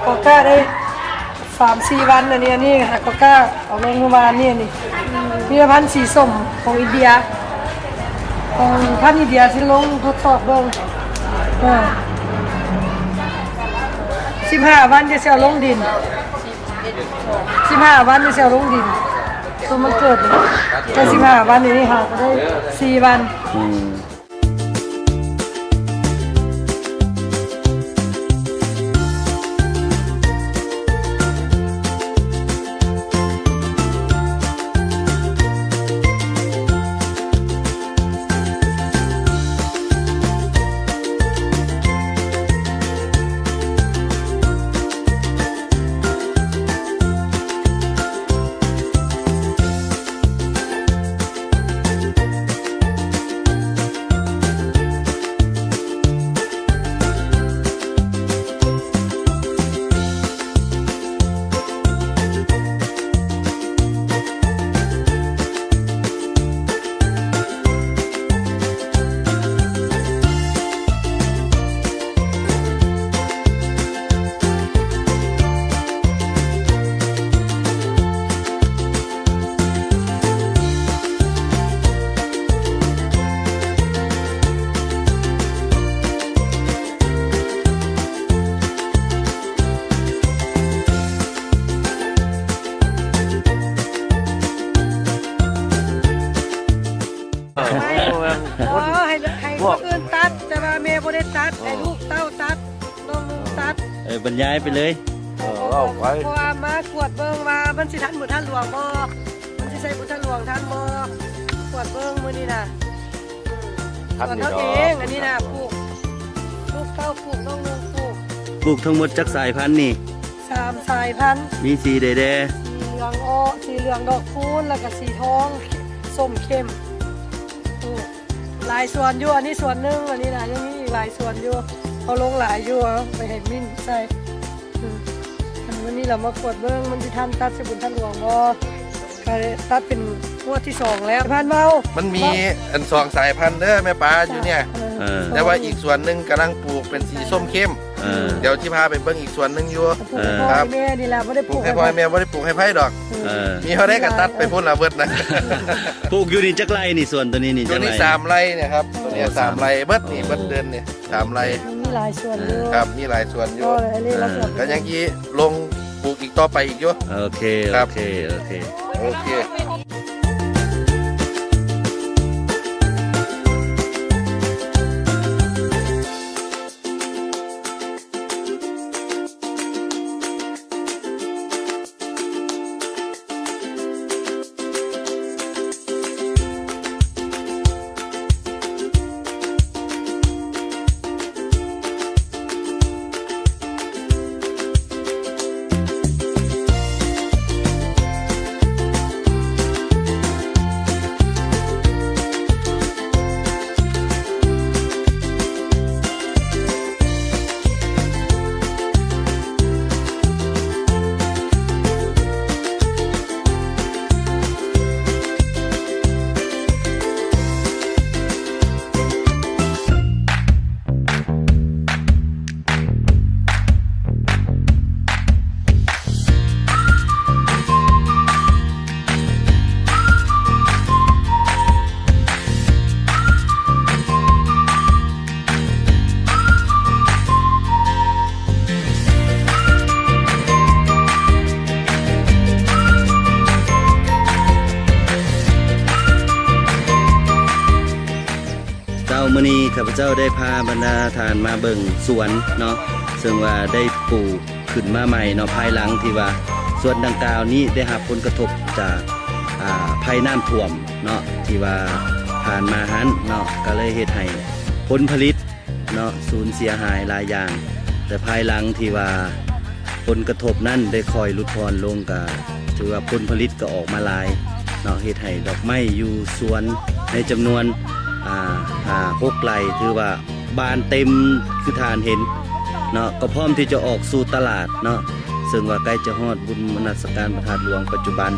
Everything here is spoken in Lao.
ກວາກ້າໄດ້ສາມສີ່ວັນ ອັນນີ້ ອັນນີ້ຫາກວາກ້າເອົາລົງເມື່ອວານນີ້ ອັນນີ້ ມີແຕ່ພັນສີສົ້ມຂອງອິນເດຍ ຂອງພັນອິນເດຍຊິລົງທົດສອບເບິ່ງ ເອີ ສິບຫ້າວັນຈະຊິເອົາລົງດິນ ສິບຫ້າວັນຈະຊິເອົາລົງດິນ ຊຸມມັນເກີດນີ້ ແຕ່ສິບຫ້າວັນນີ້ຫາກໄດ້ສີ່ວັນ ອືມ. ເອີ ໃຫ້ ໃຫ້ຄົນອື່ນຕັດ ແຕ່ວ່າແມ່ບໍ່ໄດ້ຕັດ ໃຫ້ລູກເຕົ້າຕັດ ນ້ອງນຸ່ງຕັດ ເອີ ບັນຍາຍໄປເລີຍ ເອີ ເວົ້າໄປ ເພາະວ່າມາກວດເບິ່ງວ່າມັນຊິທັນມື້ທັນຫຼວງບໍ່ ມັນຊິໃຊ້ບຸນທະຫຼວງທັນບໍ່ ກວດເບິ່ງມື້ນີ້ນະ ອືມ ສວນເຮົາເອງ ອັນນີ້ນະ ປູກ ລູກເຕົ້າປູກ ນ້ອງນຸ່ງປູກ ປູກທັງໝົດຈັກສາຍພັນນີ້? ສາມສາຍພັນ ມີສີໃດແດ່? ສີເຫຼືອງອໍ ສີເຫຼືອງດອກຄູນ ແລ້ວກະສີທອງ ສົ້ມເຂັ້ມ ປູກ ຫຼາຍສວນຢູ່ ອັນນີ້ສວນໜຶ່ງ ອັນນີ້ນະ ຍັງມີອີກຫຼາຍສວນຢູ່ ເຮົາລົງຫຼາຍຢູ່ ເອົາໄປໃຫ້ມິ້ນໃສ່ ອືມ ອັນມື້ນີ້ລາວມາກວດເບິ່ງ ມັນຊິທັນຕັດໃສ່ບຸນທະຫຼວງບໍ່ ກະຕັດເປັນງວດທີສອງແລ້ວ ພັນເວົ້າ ມັນມີອັນສອງສາຍພັນເດີແມ່ປາຢູ່ເນຍ ເອີ ເອີ ແຕ່ວ່າອີກສວນໜຶ່ງກຳລັງປູກເປັນສີສົ້ມເຂັ້ມ ເອີ ດຽວຊິພາໄປເບິ່ງອີກສວນໜຶ່ງຢູ່ ເອີ ແມ່ນີ້ລະ ບໍ່ໄດ້ປູກໃຫ້ພໍ່ໃຫ້ແມ່ ບໍ່ໄດ້ປູກໃຫ້ໃຜດອກ ເອີ ມີເທົ່າໃດກະຕັດໄປພຸ້ນລະເບິດນະ ປູກຢູ່ນີ້ຈັກໄຮ່ນີ້ ສວນໂຕນີ້ນີ້ ຢູ່ນີ້ສາມໄຮ່ເນຍຄັບ ໂຕນີ້ສາມໄຮ່ ເບິດນີ້ ເບິດເດີ່ນນີ້ ສາມໄຮ່ ມີຫຼາຍສວນຢູ່ ຄັບ ມີຫຼາຍສວນຢູ່ ກໍຍັງຊິລົງປູກອີກຕໍ່ໄປອີກຢູ່ ໂອເຄ ໂອເຄ ໂອເຄ ໂອເຄ. ເຊົ້າມື້ນີ້ຂ້າພະເຈົ້າໄດ້ພາບັນດາທ່ານມາເບິ່ງສວນເນາະ ເຊິ່ງວ່າໄດ້ປູກຂຶ້ນມາໃໝ່ເນາະ ພາຍຫຼັງທີ່ວ່າສວນດັ່ງກ່າວນີ້ໄດ້ຮັບຜົນກະທົບຈາກ ອ່າ ໄພນ້ຳຖ້ວມເນາະ ທີ່ວ່າຜ່ານມາຫັ້ນເນາະ ກະເລີຍເຮັດໃຫ້ຜົນຜະລິດເນາະ ສູນເສຍຫາຍຫຼາຍຢ່າງ ແຕ່ພາຍຫຼັງທີ່ວ່າ ຜົນກະທົບນັ້ນໄດ້ຄ່ອຍຫຼຸດຜ່ອນລົງ ກະຖືວ່າຜົນຜະລິດກະອອກມາຫຼາຍເນາະ ເຮັດໃຫ້ດອກໄມ້ຢູ່ສວນໃນຈຳນວນ ອ່າ ຫ້າຫົກໄຮ່ ຖືວ່າບານເຕັມຄືທ່ານເຫັນເນາະ ກະພ້ອມທີ່ຈະອອກສູ່ຕະຫຼາດເນາະ ເຊິ່ງວ່າໃກ້ຈະຮອດບຸນນະມັດສະການພະທາດຫຼວງປັດຈຸບັນ